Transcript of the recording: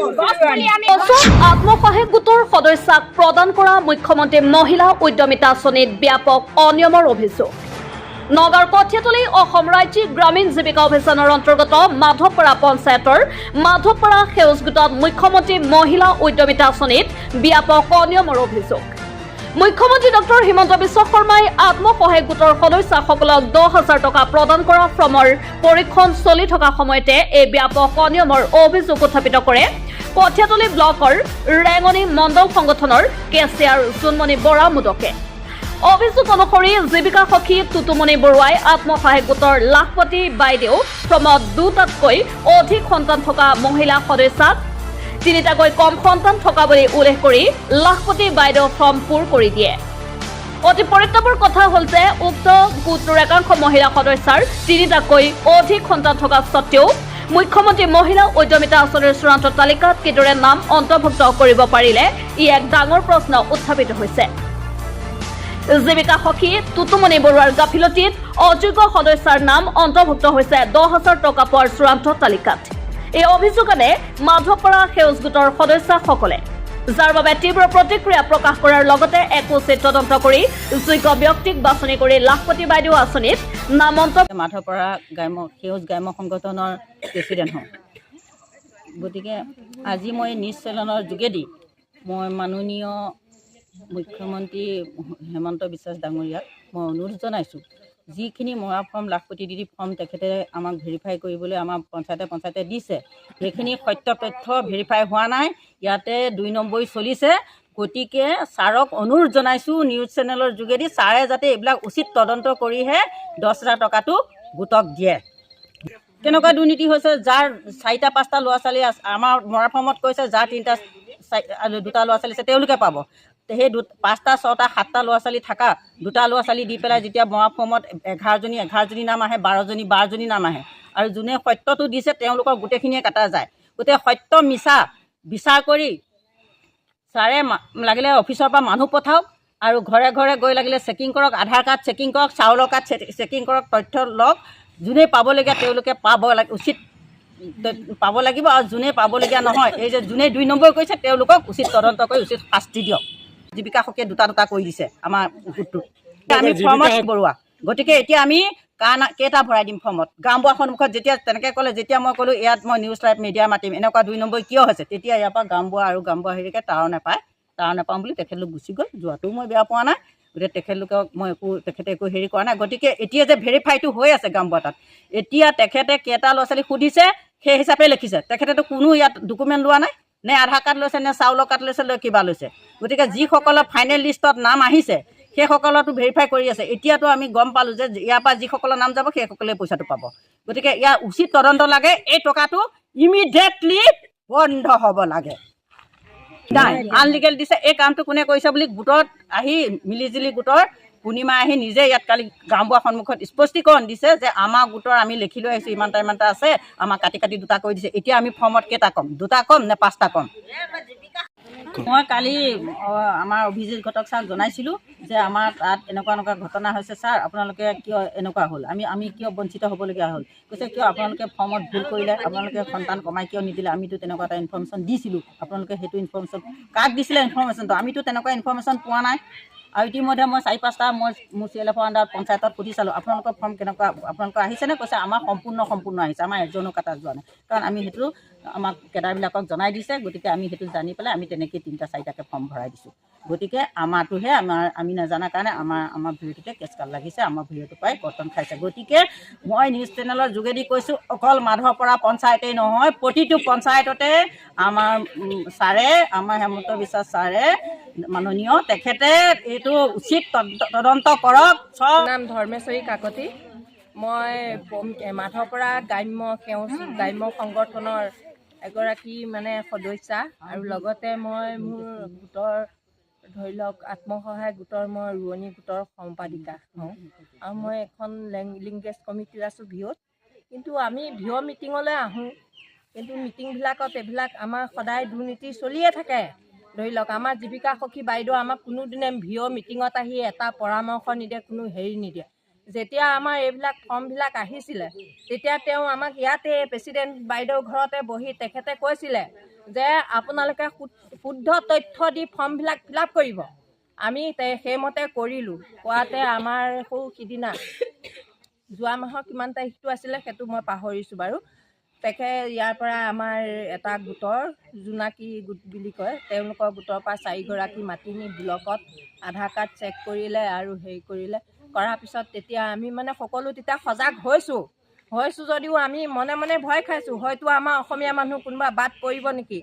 গছ পুলি আমি অসম আত্মসহায়ক গোটৰ সদস্যাক প্ৰদান কৰা মুখ্যমন্ত্ৰী মহিলা উদ্যমিতা আঁচনিত ব্যাপক অনিয়মৰ অভিযোগ। নগাঁৱৰ কঠীয়াতলী অসম ৰাজ্যিক গ্ৰামীণ জীৱিকা অভিযানৰ অন্তৰ্গত মাধৱপাৰা পঞ্চায়তৰ মাধৱপাৰা সেউজ গোটত মুখ্যমন্ত্ৰী মহিলা উদ্যমিতা আঁচনিত ব্যাপক অনিয়মৰ অভিযোগ। মুখ্যমন্ত্ৰী ডক্টৰ হিমন্ত বিশ্ব শৰ্মাই আত্মসহায়ক গোটৰ সদস্যাসকলক 10,000 টকা প্ৰদান কৰা ফৰ্মৰ পৰীক্ষণ চলি থকা সময়তে এই ব্যাপক অনিয়মৰ অভিযোগ উত্থাপিত কৰে কঠীয়াতলী ব্লকৰ ৰেঙনি মণ্ডল সংগঠনৰ কেচিয়াৰ জোনমণি বৰা মোদকে। অভিযোগ অনুসৰি জীৱিকা সখী টুটুমণি বৰুৱাই আত্মসহায়ক গোটৰ লাখপতি বাইদেউ ফৰ্মত দুটাতকৈ অধিক সন্তান থকা মহিলা সদস্যাক তিনিটাকৈ কম সন্তান থকা বুলি উল্লেখ কৰি লাখপতি বাইদেউ ফৰ্ম পূৰ কৰি দিয়ে। অতি পৰিতাপৰ কথা হ'ল যে উক্ত গোটটোৰ একাংশ মহিলা সদস্যাৰ তিনিটাকৈ অধিক সন্তান থকা স্বত্তেও মুখ্যমন্ত্ৰী মহিলা উদ্যমিতা আঁচনিৰ চূড়ান্ত তালিকাত কিদৰে নাম অন্তৰ্ভুক্ত কৰিব পাৰিলে, ই এক ডাঙৰ প্ৰশ্ন উত্থাপিত হৈছে। জীৱিকা সখী টুটুমণি বৰুৱাৰ গাফিলতিত অযোগ্য সদস্যাৰ নাম অন্তৰ্ভুক্ত হৈছে 10,000 টকা পোৱাৰ চূড়ান্ত তালিকাত। এই অভিযোগ আনে মাধৱপাৰা সেউজ গোটৰ সদস্যাসকলে, যাৰ বাবে তীব্ৰ প্ৰতিক্ৰিয়া প্ৰকাশ কৰাৰ লগতে এক উচিত তদন্ত কৰি যোগ্য ব্যক্তিক বাছনি কৰি লাখপতি বাইদেউ আঁচনিত নাম অন্তৰ্ভুক্ত মাধৱপাৰা গ্ৰাম্য সেউজ গ্ৰাম্য সংগঠনৰ প্ৰেচিডেণ্ট হওঁ। গতিকে আজি মই নিউজ চেনেলৰ যোগেদি মই মাননীয় মুখ্যমন্ত্ৰী হেমন্ত বিশ্বাস ডাঙৰীয়াক মই অনুৰোধ জনাইছোঁ, যিখিনি মৰা ফৰ্ম, লাখপতি দিদি ফৰ্ম তেখেতে আমাক ভেৰিফাই কৰিবলৈ আমাৰ পঞ্চায়তে পঞ্চায়তে দিছে, সেইখিনি সত্য তথ্য ভেৰিফাই হোৱা নাই, ইয়াতে 2 নম্বৰী চলিছে। গতিকে ছাৰক অনুৰোধ জনাইছোঁ নিউজ চেনেলৰ যোগেদি, ছাৰে যাতে এইবিলাক উচিত তদন্ত কৰিহে 10,000 টকাটো গোটক দিয়ে। কেনেকুৱা দুৰ্নীতি হৈছে? যাৰ চাৰিটা পাঁচটা ল'ৰা ছোৱালী আছে, আমাৰ মৰা ফৰ্মত কৈছে যাৰ তিনিটা দুটা ল'ৰা ছোৱালী আছে তেওঁলোকে পাব। সেই পাঁচটা ছটা সাতটা ল'ৰা ছোৱালী থকা দুটা ল'ৰা ছোৱালী দি পেলাই যেতিয়া মৰা ফৰ্মত 11জনী 11জনী নাম আহে, 12জনী 12জনী নাম আহে আৰু যোনে সত্যটো দিছে তেওঁলোকৰ গোটেইখিনিয়ে কাটা যায়। গোটেই সত্য মিছা বিচাৰ কৰি ছাৰে লাগিলে অফিচৰ পৰা মানুহ পঠাওক আৰু ঘৰে ঘৰে গৈ লাগিলে চেকিং কৰক, আধাৰ কাৰ্ড চেকিং কৰক, চাউলৰ কাৰ্ড চেকিং কৰক, তথ্য লওক। যোনে পাবলগীয়া তেওঁলোকে পাব লাগে, উচিত পাব লাগিব আৰু যোনে পাবলগীয়া নহয়, এই যে যোনে 2 নম্বৰ কৰিছে তেওঁলোকক উচিত তদন্ত কৰি উচিত শাস্তি দিয়ক। জীৱিকা সখীয়ে দুটা দুটা কৰি দিছে আমাৰ গোটটোত। আমি ফৰ্মত বৰুৱা, গতিকে এতিয়া আমি কাৰ কেইটা ভৰাই দিম ফৰ্মত? গাঁওবুঢ়াৰ সন্মুখত যেতিয়া তেনেকৈ ক'লে, যেতিয়া মই ক'লোঁ ইয়াত মই নিউজ লাইভ মিডিয়া মাতিম, এনেকুৱা 2 নম্বৰ কিয় হৈছে, তেতিয়া ইয়াৰ পৰা গাঁওবুঢ়া আৰু গাঁওবুঢ়া হেৰিকে তাৰো নাপায়, তাৰো নাপাওঁ বুলি তেখেতলোক গুচি গ'ল। যোৱাটোও মই বেয়া পোৱা নাই। গতিকে তেখেতলোকক মই একো, তেখেতে একো হেৰি কৰা নাই। গতিকে এতিয়া যে ভেৰিফাইটো হৈ আছে গাঁওবুঢ়া তাত, এতিয়া তেখেতে কেইটা ল'ৰা ছোৱালী সুধিছে সেই হিচাপে লিখিছে। তেখেতেতো কোনো ইয়াত ডকুমেণ্ট লোৱা নাই, নে আধাৰ কাৰ্ড লৈছে, নে চাউলৰ কাৰ্ড লৈছে, লৈ কিবা লৈছে। গতিকে যিসকলৰ ফাইনেল লিষ্টত নাম আহিছে সেইসকলতো ভেৰিফাই কৰি আছে। এতিয়াতো আমি গম পালোঁ যে ইয়াৰ পৰা যিসকলৰ নাম যাব সেইসকলে পইচাটো পাব। গতিকে ইয়াৰ উচিত তদন্ত লাগে, এই টকাটো ইমিডিয়েটলি বন্ধ হ'ব লাগে। নাই, আনলিগেল দিছে। এই কামটো কোনে কৰিছে বুলি গোটত আহি মিলিজুলি গোটৰ পূৰ্ণিমা আহি নিজে ইয়াত কালি গাঁওবুঢ়াৰ সন্মুখত স্পষ্টীকৰণ দিছে যে আমাৰ গোটৰ আমি লিখি লৈ আহিছোঁ, ইমানটা ইমানটা আছে, আমাক কাটি কাটি দুটা কৰি দিছে। এতিয়া আমি ফৰ্মত কেইটা ক'ম? দুটা ক'ম নে পাঁচটা ক'ম? মই কালি আমাৰ অভিজিত ঘটক ছাৰক জনাইছিলোঁ যে আমাৰ তাত এনেকুৱা এনেকুৱা ঘটনা হৈছে ছাৰ, আপোনালোকে কিয় এনেকুৱা হ'ল, আমি কিয় বঞ্চিত হ'বলগীয়া হ'ল? কৈছে কিয় আপোনালোকে ফৰ্মত ভুল কৰিলে, আপোনালোকে সন্তান কমাই কিয় নিদিলে? আমিতো তেনেকুৱা এটা ইনফৰ্মেশ্যন দিছিলোঁ, আপোনালোকে সেইটো ইনফৰ্মেশ্যন কাক দিছিলে ইনফৰ্মেশ্যনটো? আমিতো তেনেকুৱা ইনফৰ্মেশ্যন পোৱা নাই। আৰু ইতিমধ্যে মই চাৰি পাঁচটা মই মোৰ চি এল এফৰ আণ্ডাৰত পঞ্চায়তত সুধি চালোঁ, আপোনালোকৰ ফৰ্ম কেনেকুৱা, আপোনালোকৰ আহিছেনে? কৈছে আমাৰ সম্পূৰ্ণ সম্পূৰ্ণ আহিছে, আমাৰ এজনো কাটা যোৱা নাই। কাৰণ আমি সেইটো আমাক কেডাৰবিলাকক জনাই দিছে। গতিকে আমি সেইটো জানি পেলাই আমি তেনেকেই তিনিটা চাৰিটাকৈ ফৰ্ম ভৰাই দিছোঁ। গতিকে আমাৰটোহে আমাৰ আমি নাজানাৰ কাৰণে আমাৰ ভৰিটোতে কেঁচকাল লাগিছে, আমাৰ ভৰিটোৰ পৰাই কৰ্তন খাইছে। গতিকে মই নিউজ চেনেলৰ যোগেদি কৈছোঁ, অকল মাধৱপাৰা পঞ্চায়তেই নহয়, প্ৰতিটো পঞ্চায়ততে আমাৰ ছাৰে, আমাৰ হেমন্ত বিশ্বাস ছাৰে মাননীয়, তেখেতে এইটো উচিত তদন্ত কৰক চব। নাম ধৰ্মেশ্বৰী কাকতি। মই মাধৱপাৰা গ্ৰাম্য সেউজ গ্ৰাম্য সংগঠনৰ এগৰাকী মানে সদস্যা আৰু লগতে মই মোৰ গোটৰ ধৰি লওক আত্মসহায়ক গোটৰ মই ৰোৱনী গোটৰ সম্পাদিকা হওঁ আৰু মই এখন লিংকেজ কমিটিত আছোঁ ভিঅ'ত। কিন্তু আমি ভিঅ' মিটিঙলৈ আহোঁ, কিন্তু মিটিংবিলাকত এইবিলাক আমাৰ সদায় দুৰ্নীতি চলিয়ে থাকে। ধৰি লওক আমাৰ জীৱিকা সখী বাইদেউ আমাক কোনোদিনে ভিঅ' মিটিঙত আহি এটা পৰামৰ্শ নিদিয়ে, কোনো হেৰি নিদিয়ে। যেতিয়া আমাৰ এইবিলাক ফৰ্মবিলাক আহিছিলে, তেতিয়া তেওঁ আমাক ইয়াতে প্ৰেচিডেণ্ট বাইদেউৰ ঘৰতে বহি তেখেতে কৈছিলে যে আপোনালোকে শুদ্ধ তথ্য দি ফৰ্মবিলাক ফিল আপ কৰিব। আমি সেইমতে কৰিলোঁ। কোৱাতে আমাৰ সৌ সিদিনা যোৱা মাহৰ কিমান তাৰিখটো আছিলে সেইটো মই পাহৰিছোঁ বাৰু, তেখেত ইয়াৰ পৰা আমাৰ এটা গোটৰ জোনাকী গোট বুলি কয়, তেওঁলোকৰ গোটৰ পৰা 4গৰাকী মাতি নি ব্লকত আধাৰ কাৰ্ড চেক কৰিলে আৰু হেৰি কৰিলে। কৰাৰ পিছত তেতিয়া আমি মানে সকলো তেতিয়া সজাগ হৈছোঁ যদিও আমি মনে মনে ভয় খাইছোঁ, হয়তো আমাৰ অসমীয়া মানুহ কোনোবা বাদ পৰিব নেকি।